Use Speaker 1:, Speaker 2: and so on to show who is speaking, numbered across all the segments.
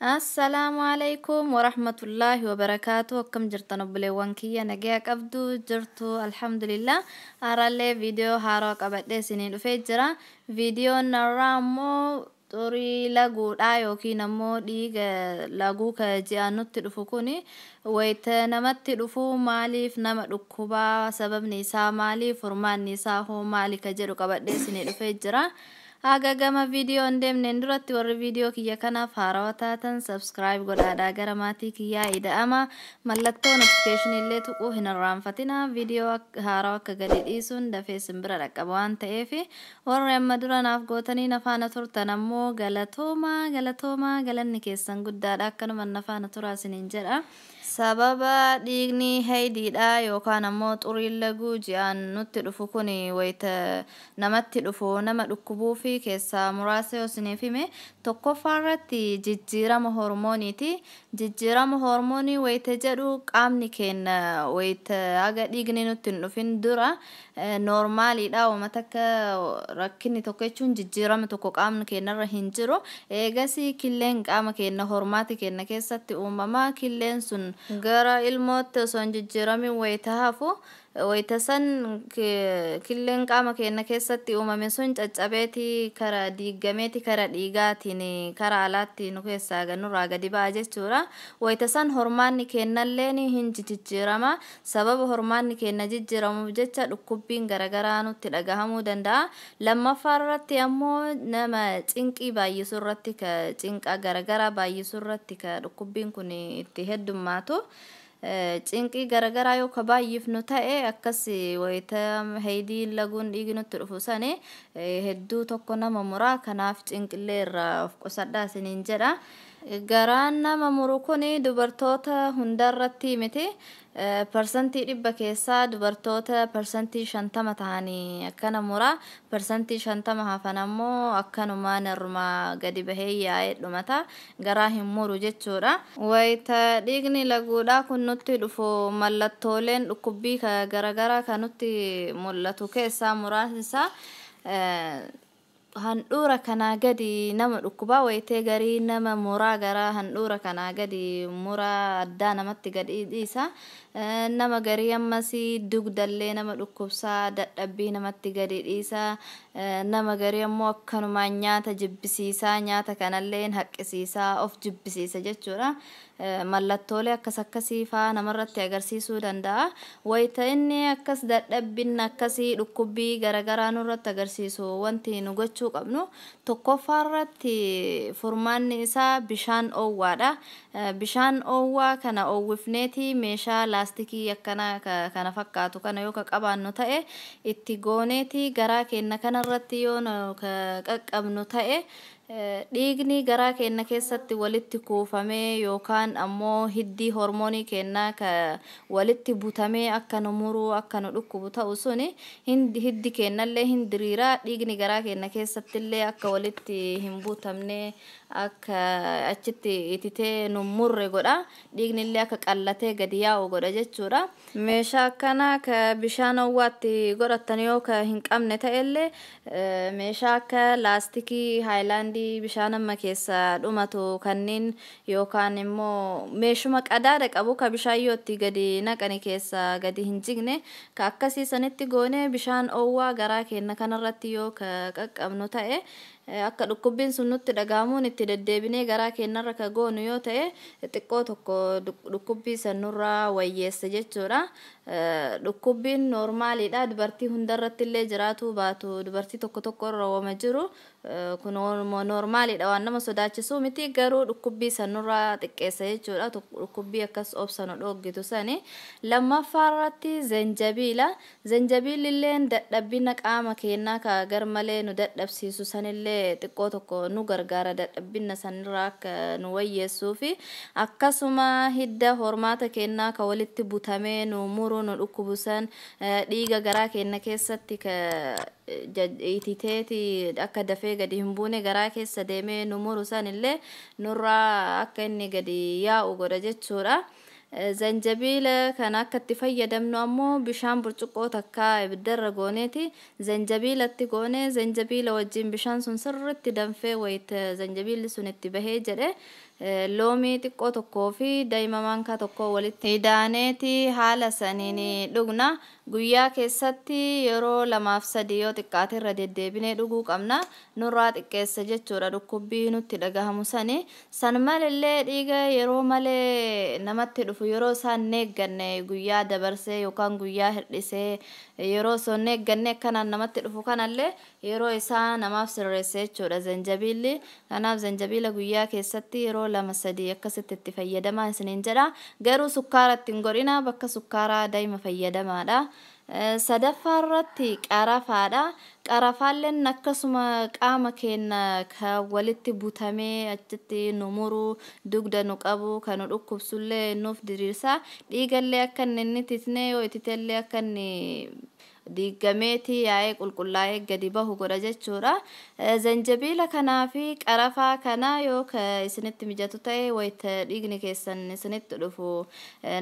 Speaker 1: Assalaamu alaikum warahmatullaahi wabarakaatu. Akkam jirtan obboleewwan kiyya? Nagaya qabdu jirtu? Alhamdulillah. Har'allee viidiyoo haaraa qabadhee isinii dhufee jira. Viidiyoon har'aa ammoo xurii laguudha yookiin ammoo dhiiga laguu ka ji'aan nutti dhufu kuni wayita namatti dhufu maaliif nama dhukkubaa, sababni isaa maali, furmaanni isaa hoo maali ka jedhu qabadhee isinii dhufee jira. Haga gama viidiyoo hin deemneen duratti, warri viidiyoo kiyya kanaaf haarawaa taatan subscribe godhaadhaa gara maatii kiyyaa ida'ama. Mallattoo notification illee tuquu hin irraanfatina. Viidiyoo haarawaa akka gadi dhiisuun dafee isin bira dhaqqaba waan ta'eef. Warri amma dura naaf gootanii nafaana turtan ammoo galatoomaa, galatoomaa, galanni keessan guddaadha. Akkanuma nafaana turaa isiniin jedha. Sababa dhiigni haydiidha yookaan ammoo xuriin laguu ji'aan nutti dhufu kun wayita namatti dhufu nama dhukkubuu fi keessaa muraasa yoo isiniif hime, tokkoffaa irratti jijjiirama hormooniiti. Jijjiirama hormoonii wayita jedhu, qaamni keenya wayita haga dhiigni nutti hin dhufin dura noormaaliidha. Uummata akka rakkinni tokko jechuun jijjiirama tokko qaamni keenyarra hin jiru. Eegasii killeen qaama keenya hormaati keenya keessatti uumama. Killeen sun gara ilmootti osoo hin jijjiiramin wayita hafu, wayita san killeen qaama keenya keessatti uumame sun caccabeeti, kara diigameeti, kara dhiigaatiin kara alaatti nu keessaa nurraa gadi ba'a jechuudha. Wayita san hormaanni keenyalleen hin jijjiirama. Sababa hormaanni keenya jijjiiramuuf jecha dhukkubbiin garaagaraa nutti dhagahamuu danda'a. Lammaffaa irratti ammoo nama cinqii baay'isuu irratti, ka cinqa garaagaraa baay'isuu irratti ka dhukkubbiin kun itti heddummaatu. Cinqii garaagaraa yoo ka baay'ifnu ta'e, akkas wayita haydiin laguun dhiigi nutti dhufu sani hedduu tokko nama mura. Kanaaf cinqillee irraa of qusadhaa isiniin jedha. Garaan nama muru kun dubartoota hundarratti miti. 100% keessaa dubartoota 50% ta'anii akkana mura. 50% hafan ammoo akkanumaan irrumaa gadi bahee yaa'ee dhumata. Garaa hin muru jechuudha. Wayita dhiigni laguudhaa kun nutti dhufu mallattooleen dhukkubbii garaagaraa kan nutti mul'atu keessaa muraasni isaa handhuura kanaa gadi nama dhukkubaa, wayitee garii nama muraa, gara handhuura kanaa gadi muraa addaa namatti gadi dhiisa. Nama garii ammas dugdallee nama dhukkubsaa, dadhabbii namatti gadi dhiisa. Nama garii ammoo akkanumaan nyaata jibbisiisaa, nyaata kanallee haqqisiisaa, of jibbisiisa jechuudha. Mallattoolee akkas akkasii faa namarratti agarsiisuu danda'a. Wayita inni akkas dadhabbinna akkasii, dhukkubbii garaagaraa nurratti agarsiisu, wanti nu gochuu qabnu tokkoffaa irratti furmaanni isaa bishaan oowwaadha. Bishaan oowwaa kana oowwifneeti meeshaa laastikii akkana kana fakkaatu kana yoo ka qabaannu ta'e itti gooneeti garaa keenya kanarratti yoo ka qaqqabnu ta'e, dhiigni garaa keenya keessatti walitti kuufamee yookaan ammoo hiddii hormoonii keenyaa ka walitti butamee akka nu muruu, akka nu dhukkubu ta'u suni hiddi keenyallee hin diriiraa, dhiigni garaa keenya keessattillee akka walitti hin butamne, akka achitti ititee nu murre godha. Dhiignillee akka qallatee gadi yaa'u godha jechuudha. Meeshaa akkanaa ka bishaan oowwaatti godhatan yoo ka hin qabne ta'ellee, meeshaa akka laastikii haayilaandii bishaan amma keessa dhumatu kanneen yookaan immoo meeshuma qadaada qabu ka bishaan yoo itti gadi naqani keessa gadi hin jigne ka akkasii sanitti goonee bishaan oowwaa garaa keenya kanarratti yoo ka qaqqabnu ta'e, akka dhukkubbiin sun nutti dhagahamuun itti deddeebinee garaa keenyarra ka goonu yoo ta'e, xiqqoo tokko dhukkubbii san nurraa wayyeessa jechuudha. Dhukkubbiin noormaaliidha. Dubartii hundarratti illee jiraatu baatu, dubartii tokko tokko irra wama jiru kun noormaaliidha, waan nama sodaachisu miti, garuu dhukkubbii san nurraa xiqqeessa jechuudha. Dhukkubbii akkas obsa nu dhooggitu sani. Lammaffaa irratti zanjabiila. Zanjabiilli illee dadhabbina qaama keenyaa ka garmalee nu dadhabsiisu sanillee xiqqoo tokko nu gargaara, dadhabbina sanirraa akka nu wayyeessuufi. Akkasuma hidda hormaata keenyaa ka walitti butamee nu muru, nu dhukkubu san, dhiiga garaa keenya keessatti ka ititeeti akka dafee gadi hin buune garaa keessa deemee nu muru san illee nurraa akka inni gadi yaa'u godha jechuudha. Zanjabiila kana akka itti fayyadamnu ammoo bishaan burcuqqoo takka ibiddarra gooneeti zanjabiilatti goonee, zanjabiila wajjin bishaan sun sirritti danfee, wayita zanjabiilli sun itti bahee jedhe Loomii xiqqoo tokkoo fi daa'ima maankaa tokko walitti hidaaneeti haala saniin dhugna. Guyyaa keessatti yeroo 2 fi 3 yoo xiqqaate irra deddeebinee dhuguu qabna. Nurraa xiqqeessa jechuudha dhukkubbii nutti dhagahamu sani. San malallee dhiiga yeroo malee namatti dhufu yeroo isaan hin eegganne guyyaa dabarsee yookaan guyyaa hir'isee yeroo osoo hin eegganne akkanaan namatti dhufu kanallee yeroo isaa namaaf sirreessa jechuudha zanjabiilli. Kanaaf zanjabiila guyyaa keessatti yeroo 2 3 akkasitti itti fayyadamaa isiniin jedha. Garuu sukkaara itti hin godhina, bakka sukkaaraa daa'ima fayyadamaadha. Sadaffaa irratti qarafaadha. Qarafaalleen akkasuma qaama keenya kan walitti butamee achitti nu muru, dugda nu qabu, kan nu dhukkubsullee nuuf diriirsa. Dhiigallee akka inni hin ititne yoo ititellee akka inni diigameeti yaa'ee qulqullaa'ee gadi bahu godha jechuudha. Zanjabiila kanaa fi qarafaa kana yoo isinitti mijatu ta'e wayita dhiigni keessan isinitti dhufu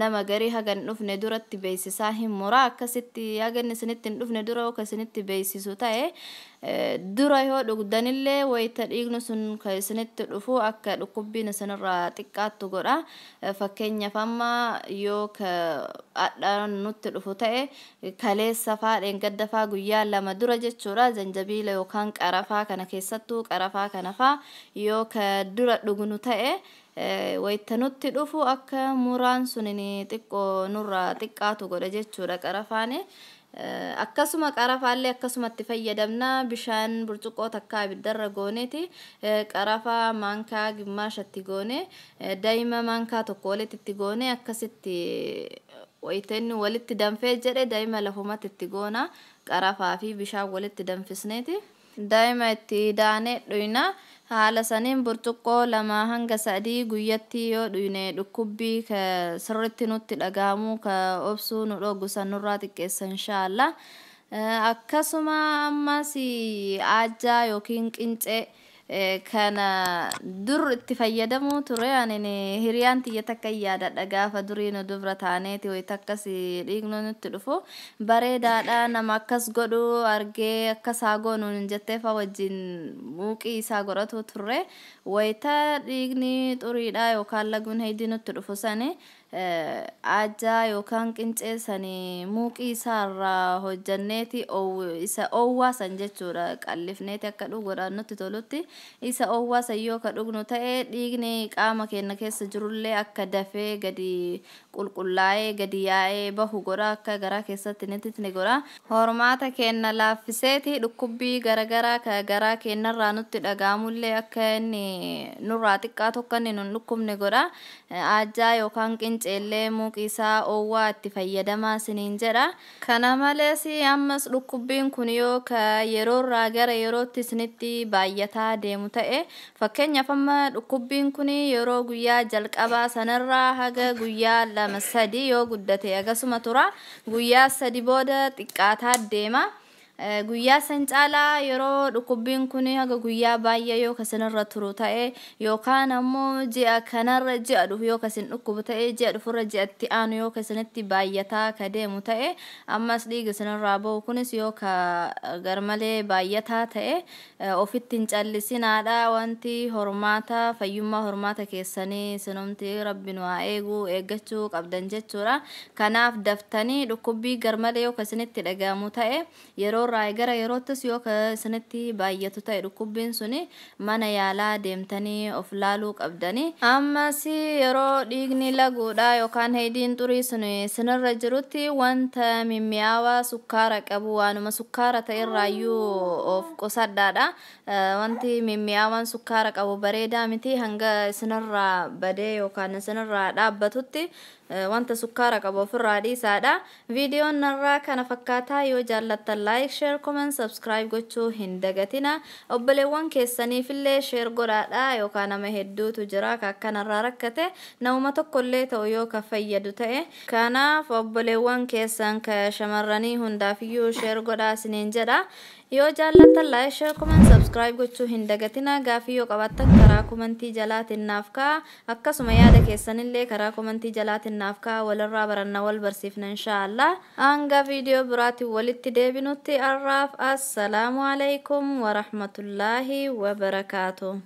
Speaker 1: nama garii haga hin dhufne duratti beeksisaa hin mura. Akkasitti haga inni isinitti hin dhufne dura yoo isinitti beeksisu ta'e dura yoo dhugdanillee wayita dhiigni sun kan isinitti dhufu akka dhukkubbiin isinirraa xiqqaattu godha. Fakkeenyaaf amma yoo hadhaan nutti dhufu ta'e kaleessa faa dheengadda faa guyyaa 2 dura jechuudha zanjabiila yookaan qarafaa kana keessattuu qarafaa kana faa yoo ka dura dhugnu ta'e wayita nutti dhufu akka muraan sun xiqqoo nurraa xiqqaatu godha jechuudha qarafaani. Akkasuma qarafaallee akkasumatti fayyadamna. Bishaan burcuqqoo takka ibiddarra gooneeti qarafaa maankaa gimmaashatti goone daa'ima maankaa tokko walitti itti goone akkasitti wayita inni walitti danfee jedhe daa'ima lafumatti itti goona. Qarafaa fi bishaan walitti danfisneeti daa'ima itti daanee dhuyna. Haala saniin burcuqqoo 2 hanga 3 guyyatti yoo dhuyne dhukkubbii ka sirritti nutti dhagahamu ka obsuu nu dhoogu san nurraa xiqqeessa inshaallah. Akkasuma ammas aajjaa yookiin qincee kana dur itti fayyadamuu ture. Ani hiriyaan tiyya takka yaadadha gaafa durii nu dubra taaneeti wayita akkas dhiignu nutti dhufu bareedaadha nama akkas godhu argee akkas haa goonu jettee fa wajjin muuqii isaa godhatu turre. Wayita dhiigni xuriidha yookaan laguun heydii nutti dhufu sani aajjaa yookaan qincee sani muuqii isaarraa hojjanneeti isa oowwaa san jechuudha qallifneeti akka dhuguudhaan nutti tolutti isa oowwaa san yoo ka dhugnu ta'e dhiigni qaama keenya keessa jirullee akka dafee gadi qulqullaa'ee gadi yaa'ee bahu godha, akka garaa keessatti ni godha. Hormaata keenya laaffiseeti dhukkubbii garagaraa ka garaa keenyarraa nutti dhagahamullee akka inni nurraa xiqqaa tokko inni nun dhukkubne godha. Aajjaa yookaan qinceellee muuqii isaa oowwaa itti fayyadamaa isiniin jedha. Kana malees ammas dhukkubbiin kun yoo ka yeroorraa gara yerootti isinitti baay'ataa deemu ta'e fakkeenyaaf amma dhukkubbiin kun yeroo guyyaa jalqabaa sanarraa haga guyyaa 2 3 yoo guddate akkasuma tura. Guyyaa 3 booda xiqqaataa deema. Guyyaa san caalaa yeroo dhukkubbiin kun haga guyyaa baay'ee yoo kasinirra turu ta'e yookaan ammoo ji'a kanarra ji'a dhufu yoo kasin dhukkubu ta'e ji'a dhufurra ji'atti aanu yoo kasinitti baay'ataa ka deemu ta'e ammas dhiiga isinirraa bahu kunis yoo ka garmalee baay'ataa ta'e ofitti hin callisinaadha. Wanti hormaata fayyummaa hormaata keessanii isinumti rabbi nu haa eegu eeggachuu qabdan jechuudha. Kanaaf daftanii dhukkubbii garmalee yoo kasinitti dhagahamu ta'e yeroo gara yeroottis yoo isinitti baay'atu ta'e dhukkubbiin suni mana yaalaa deemtanii of laaluu qabdani. Ammas yeroo dhiigni laguudha yookaan heydiin xurii sun isinirra jirutti wanta mimmi'aawaa sukkaara qabu waanuma sukkaara ta'e irraayyuu of qusadhaadha. Wanti mimmi'aawaan sukkaara qabu bareedaa miti hanga isinirraa badee yookaan isinirraa dhaabbatutti wanta sukkaara qabu ofirraa dhiisaadha. Viidiyoon narraa kana fakkaataa yoo jaallattan like, share, comment, subscribe gochuu hin dagatina. Obboleewwan keessaniifillee share godhaadha yookaan nama hedduutu jira ka akkanarraa rakkate namuma tokkollee ta'u yoo ka fayyadu ta'e. Kanaaf obboleewwan keessan ka shamarranii hundaafiyyuu share godhaa isiniin jedha. Yoo jaallattan like, share, comment, subscribe gochuu hin dagatina. Gaafii yoo qabaattan karaa komentii jalaatiin naaf ka'a. Akkasuma yaada keessanillee karaa komentii jalaatiin naaf ka'a. Walirraa baranna wal barsiifna inshaallah. Hanga viidiyoo biraatiin walitti deebinutti arraaf assalaamu alaikum warahmatullaahi wabarakaatu.